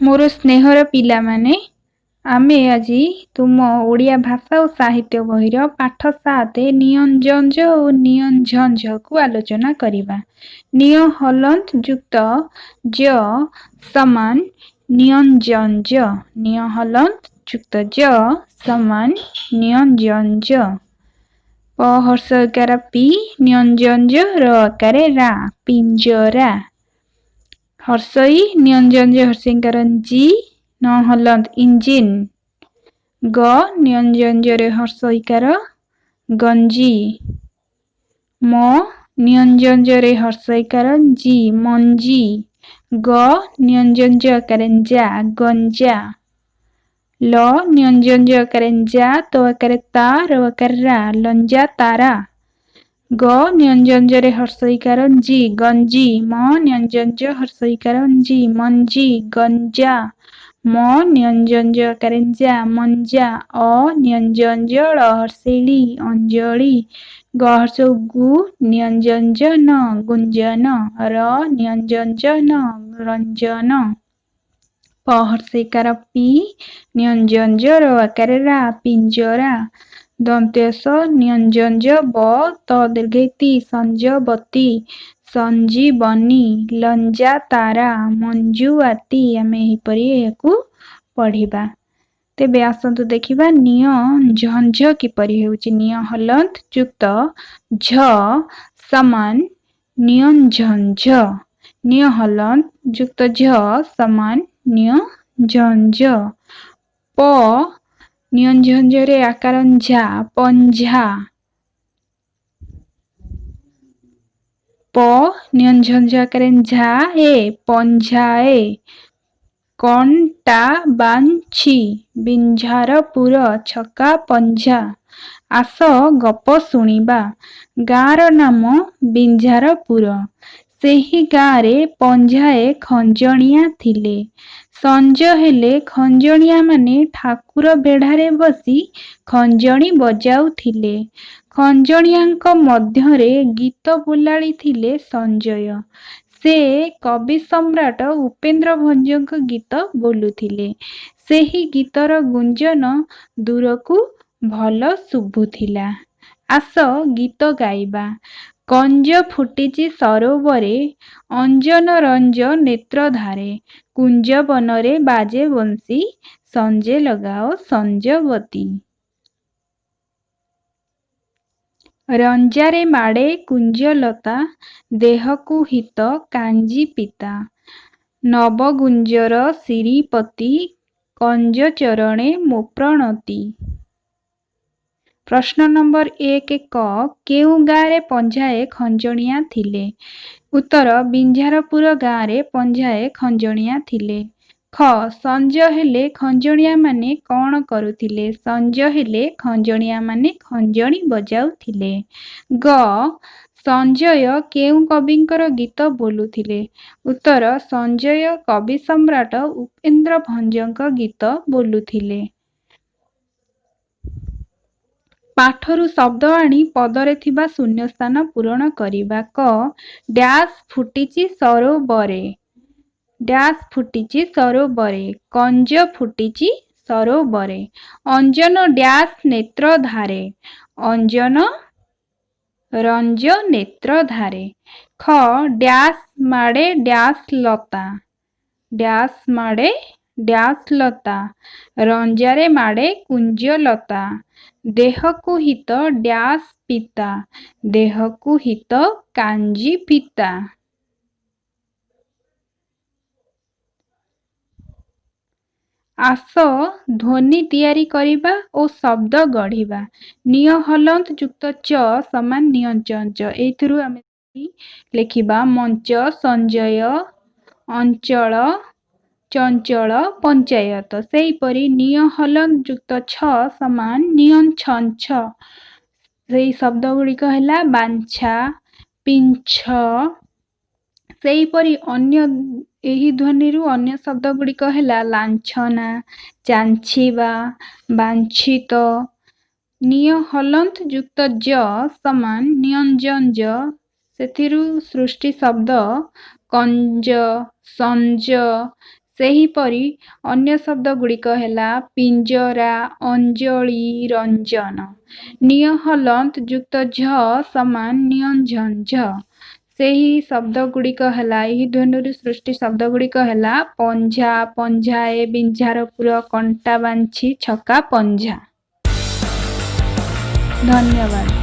ମୋର ସ୍ନେହର ପିଲାମାନେ, ଆମେ ଆଜି ତୁମ ଓଡ଼ିଆ ଭାଷା ଓ ସାହିତ୍ୟ ବହିର ପାଠ 7 ନିୟଞ୍ଜଞ୍ଜ ଓ ନିୟଞ୍ଝଞ୍ଝକୁ ଆଲୋଚନା କରିବା। ନିୟ ହଲନ୍ତ ଯୁକ୍ତ ଜ ସମାନ ନିୟଞ୍ଜଞ୍ଜ। ନିୟ ହଲନ୍ତ ଯୁକ୍ତ ଜ ସମାନ ନିୟଞ୍ଜଞ୍ଜ। ପ ହର୍ଷ ଈକାର ପି, ନିୟଞ୍ଜଞ୍ଜ ର ଆକାରେ ରା, ପିଞ୍ଜରା। ହର୍ଷଇ ନିୟଞ୍ଜଞ୍ଜ ହର୍ଷଇକାର ଜି, ନ ହଲନ୍ତ ଇଞ୍ଜିନ୍। ଗ ନିୟଞ୍ଜଞ୍ଜରେ ହର୍ଷ ଈକାର ଗଞ୍ଜି। ମ ନିୟଞ୍ଜଞ୍ଜରେ ହର୍ଷ ଈକାର ଜି, ମଞ୍ଜି। ଗ ନିୟଞ୍ଜଞ୍ଜ ଆକାରେ ଞ୍ଜା, ଗଞ୍ଜା। ଲ ନିୟଞ୍ଜଞ୍ଜ ଆକାରେ ଞ୍ଜା, ତ ଆକାରେ ତା, ର ଆକାରେ ରା, ଲଞ୍ଜା ତାରା। ଗ ନିୟଞ୍ଜଞ୍ଜରେ ହର୍ଷ ଈକାର ଞ୍ଜି, ଗଞ୍ଜି। ମ ନିୟଞ୍ଜଞ୍ଜ ହର୍ଷ ଈକାର ଞ୍ଜି, ମଞ୍ଜି, ଗଞ୍ଜା। ମ ନିୟଞ୍ଜଞ୍ଜ ଆକାରେ ଞ୍ଜା, ମଞ୍ଜା। ଅ ନିୟଞ୍ଜଞ୍ଜ ଳ ହର୍ଷେଇ ଳି, ଅଞ୍ଜଳି। ଗ ହର୍ଷ ଗୁ ନିୟଞ୍ଜଞ୍ଜ ନ, ଗୁଞ୍ଜନ। ର ନିୟଞ୍ଜଞ୍ଜ ନ, ରଞ୍ଜନ। ପ ହର୍ଷ ଈକାର ପି, ନିୟଞ୍ଜଞ୍ଜ ର ଆକାରେ ରା, ପିଞ୍ଜରା। ଦନ୍ତ୍ୟ ସ ନିୟଞ୍ଜଞ୍ଜ ବ ତ ଦୀର୍ଘଇ ତି, ସଞ୍ଜବତୀ, ସଞ୍ଜୀବନୀ, ଲଞ୍ଜା ତାରା, ମଞ୍ଜୁଆତି। ଆମେ ଏହିପରି ଏହାକୁ ପଢ଼ିବା। ତେବେ ଆସନ୍ତୁ ଦେଖିବା ନିୟ ଝଞ୍ଝ କିପରି ହେଉଛି। ନିୟ ହଲନ୍ତ ଯୁକ୍ତ ଝ ସମାନ ନିୟଞ୍ଝଞ୍ଝ। ନିୟ ହଲନ୍ତ ଯୁକ୍ତ ଝ ସମାନ ନିୟ ଝଞ୍ଝ। ପ ନିୟଞ୍ଝଞ୍ଝରେ ଆକାର ଝା, ପଞ୍ଝା। ପ ନିୟଞ୍ଝଞ୍ଝ ଆକାରେ ଝା ଏ, ପଞ୍ଝାଏ। କଣ୍ଟା ବାଞ୍ଛି, ବିଞ୍ଝାରପୁର, ଛକା ପଞ୍ଝା। ଆସ ଗପ ଶୁଣିବା। ଗାଁର ନାମ ବିଞ୍ଝାରପୁର। ସେହି ଗାଁରେ ପଞ୍ଝାଏ ଖଞ୍ଜଣିଆ ଥିଲେ। ସଞ୍ଜ ହେଲେ ଖଞ୍ଜଣିଆମାନେ ଠାକୁର ବେଢ଼ାରେ ବସି ଖଞ୍ଜଣି ବଜାଉଥିଲେ। ଖଞ୍ଜଣିଆଙ୍କ ମଧ୍ୟରେ ଗୀତ ବୋଲାଳି ଥିଲେ ସଞ୍ଜୟ। ସେ କବି ସମ୍ରାଟ ଉପେନ୍ଦ୍ର ଭଞ୍ଜଙ୍କ ଗୀତ ବୋଲୁଥିଲେ। ସେହି ଗୀତର ଗୁଞ୍ଜନ ଦୂରକୁ ଭଲ ଶୁଭୁଥିଲା। ଆସ ଗୀତ ଗାଇବା। କଞ୍ଜ ଫୁଟିଛି ସରୋବରେ, ଅଞ୍ଜନ ରଞ୍ଜ ନେତ୍ରଧାରେ। କୁଞ୍ଜବନରେ ବାଜେ ବଂଶୀ, ସଞ୍ଜେ ଲଗାଅ ସଞ୍ଜବତୀ। ରଞ୍ଜାରେ ମାଡ଼େ କୁଞ୍ଜଲତା, ଦେହକୁ ହିତ କାଞ୍ଜି ପିତା। ନବଗୁଞ୍ଜର ଶିରୀପତି, କଞ୍ଜ ଚରଣେ ମୋ ପ୍ରଣତି। ପ୍ରଶ୍ନ ନମ୍ବର 1 କ, କେଉଁ ଗାଁରେ ପଞ୍ଝାଏ ଖଞ୍ଜଣିଆ ଥିଲେ? ଉତ୍ତର, ବିଞ୍ଝାରପୁର ଗାଁରେ ପଞ୍ଝାଏ ଖଞ୍ଜଣିଆ ଥିଲେ। ଖ, ସଞ୍ଜ ହେଲେ ଖଞ୍ଜଣିଆମାନେ କ'ଣ କରୁଥିଲେ? ସଞ୍ଜ ହେଲେ ଖଞ୍ଜଣିଆମାନେ ଖଞ୍ଜଣି ବଜାଉଥିଲେ। ଗ, ସଞ୍ଜୟ କେଉଁ କବିଙ୍କର ଗୀତ ବୋଲୁଥିଲେ? ଉତ୍ତର, ସଞ୍ଜୟ କବି ସମ୍ରାଟ ଉପେନ୍ଦ୍ର ଭଞ୍ଜଙ୍କ ଗୀତ ବୋଲୁଥିଲେ। ପାଠରୁ ଶବ୍ଦ ଆଣି ପଦରେ ଥିବା ଶୂନ୍ୟସ୍ଥାନ ପୂରଣ କରିବା। କ, ଡ୍ୟାସ୍ ଫୁଟିଛି ସରୋବରେ। ଡ୍ୟାସ୍ ଫୁଟିଛି ସରୋବରେ। କଞ୍ଜ ଫୁଟିଛି ସରୋବରେ। ଅଞ୍ଜନ ଡ୍ୟାସ୍ ନେତ୍ରଧାରେ। ଅଞ୍ଜନ ରଞ୍ଜ ନେତ୍ରଧାରେ। ଖ, ଡ୍ୟାସ୍ ମାଡ଼େ ଡ୍ୟାସ୍ ଲତା। ଡ୍ୟାସ୍ ମାଡ଼େ ଡ୍ୟାସ୍ ଲତା। ରଞ୍ଜାରେ ମାଡ଼େ କୁଞ୍ଜଲତା। ଦେହକୁ ହିତ ଡ୍ୟାସ୍ ପିତା। ଦେହକୁ ହିତ କାଞ୍ଜି ପିତା। ଆସ ଧ୍ୱନି ତିଆରି କରିବା ଓ ଶବ୍ଦ ଗଢ଼ିବା। ନିୟ ହଲନ୍ତ ଯୁକ୍ତ ଚ ସମାନ ନିୟଞ୍ଚଞ୍ଚ। ଏଇଥିରୁ ଆମେ ଲେଖିବା ମଞ୍ଚ, ସଞ୍ଜୟ, ଅଞ୍ଚଳ, ଚଞ୍ଚଳ, ପଞ୍ଚାୟତ। ସେହିପରି ନିୟ ହଲନ୍ତ ଯୁକ୍ତ ଛ ସମାନ ନିୟଞ୍ଛଞ୍ଛ। ସେଇ ଶବ୍ଦ ଗୁଡ଼ିକ ହେଲା ବାଞ୍ଛା, ପିଞ୍ଛ। ସେହିପରି ଅନ୍ୟ ଏହି ଧ୍ୱନିରୁ ଅନ୍ୟ ଶବ୍ଦ ଗୁଡ଼ିକ ହେଲା ଲାଞ୍ଛନା, ଚାଞ୍ଛିବା, ବାଞ୍ଛିତ। ନିୟ ହଲନ୍ତ ଯୁକ୍ତ ଜ ସମାନ ନିୟଞ୍ଜଞ୍ଜ। ସେଥିରୁ ସୃଷ୍ଟି ଶବ୍ଦ କଞ୍ଜ, ସଞ୍ଜ। ସେହିପରି ଅନ୍ୟ ଶବ୍ଦ ଗୁଡ଼ିକ ହେଲା ପିଞ୍ଜରା, ଅଞ୍ଜଳି, ରଞ୍ଜନ। ନିୟ ହଲନ୍ତ ଯୁକ୍ତ ଝ ସମାନ ନିଅଞ୍ଝ। ସେହି ଶବ୍ଦ ଗୁଡ଼ିକ ହେଲା, ଏହି ଧ୍ୱନିରୁ ସୃଷ୍ଟି ଶବ୍ଦ ଗୁଡ଼ିକ ହେଲା ପଞ୍ଝା, ପଞ୍ଝାଏ, ବିଞ୍ଝାରପୁର, କଣ୍ଟାବାଞ୍ଛି, ଛକା ପଞ୍ଝା। ଧନ୍ୟବାଦ।